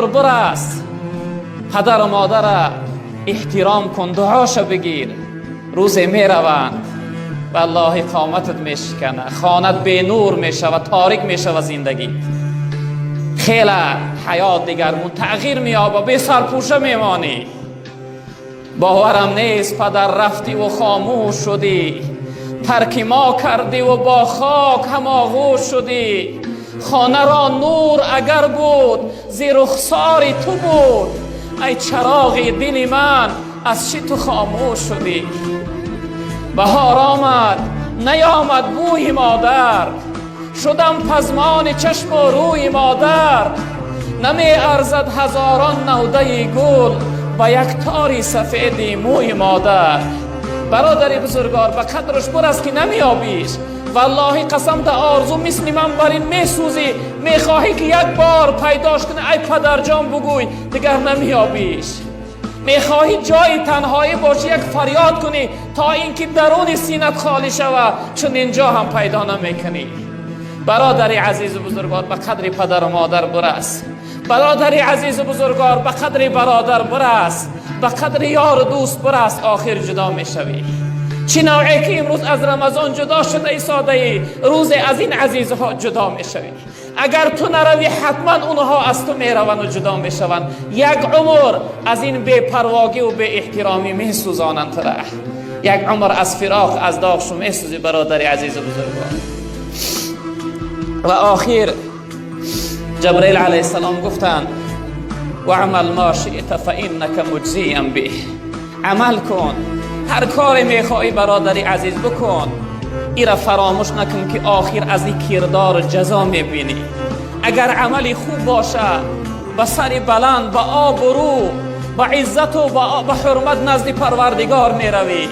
Бирас, падару модара эҳтиром кун, дуоша бигир. Рӯзе мераванд, валлоҳи, қоматат мешикана, хонат бенур мешава, торик мешава зиндагит. Хеле ҳаёт дигаргун тағйир меёба, бесарпӯша мемонӣ. Боварам нест, падар, рафтиву хомӯш шудӣ, тарки мо кардиву бо хок ҳамоғӯш шудӣ. Хонаро нур агар буд, зи рухсори ту буд. Ай чароғи дили ман, аз чӣ ту хомӯш шудӣ? Баҳор омад, наёмад бӯи модар, шудам пазмони чашму рӯи модар. Намеарзад ҳазорон навдаи гул ба як тори сафеди мӯи модар. Бародари бузургвор, ба қадраш бирас, ки намеёбиш. Валлоҳи, қасам, да орзу мисли ман бар ин месӯзӣ, мехоҳӣ, ки як бор пайдош кунӣ, ай падарҷон бугӯй, дигар намеёбиш. Мехоҳӣ ҷои танҳоӣ бошӣ, як фарёд кунӣ, то ин ки даруни синат холӣ шава, чун ин ҷо ҳам пайдо намекунӣ. Бародари азизу бузургвор, ба қадри падару модар бирас. Бародари азизу бузургвор, ба қадри бародар бирас, ба қадри ёру дӯст бирас. Охир ҷудо мешавӣ. Чӣ навъе ки имрӯз аз Рамазон ҷудо шуда истодаӣ, рӯзе аз ин азизҳо ҷудо мешавӣ. Агар ту наравӣ, ҳатман онҳо аз ту мераванду ҷудо мешаванд. Як умр аз ин бепарвогиву беэҳтиромӣ месӯзонанд тура, як умр аз фироқ, аз доғшу месӯзӣ, бародари азизу бузургвор. Ва охир Ҷабраил алайҳиссалом гуфтанд: واعمل ما شئت فإنك مجزى به. Амал кун, ҳар коре мехоҳӣ, бародари азиз, бикун. Ира фаромӯш накун, ки охир аз ин кирдор ҷазо мебинӣ. Агар амали хуб боша, ба сари баланд, ба обрӯ, ба иззату ба ҳурмат назди Парвардигор меравӣ.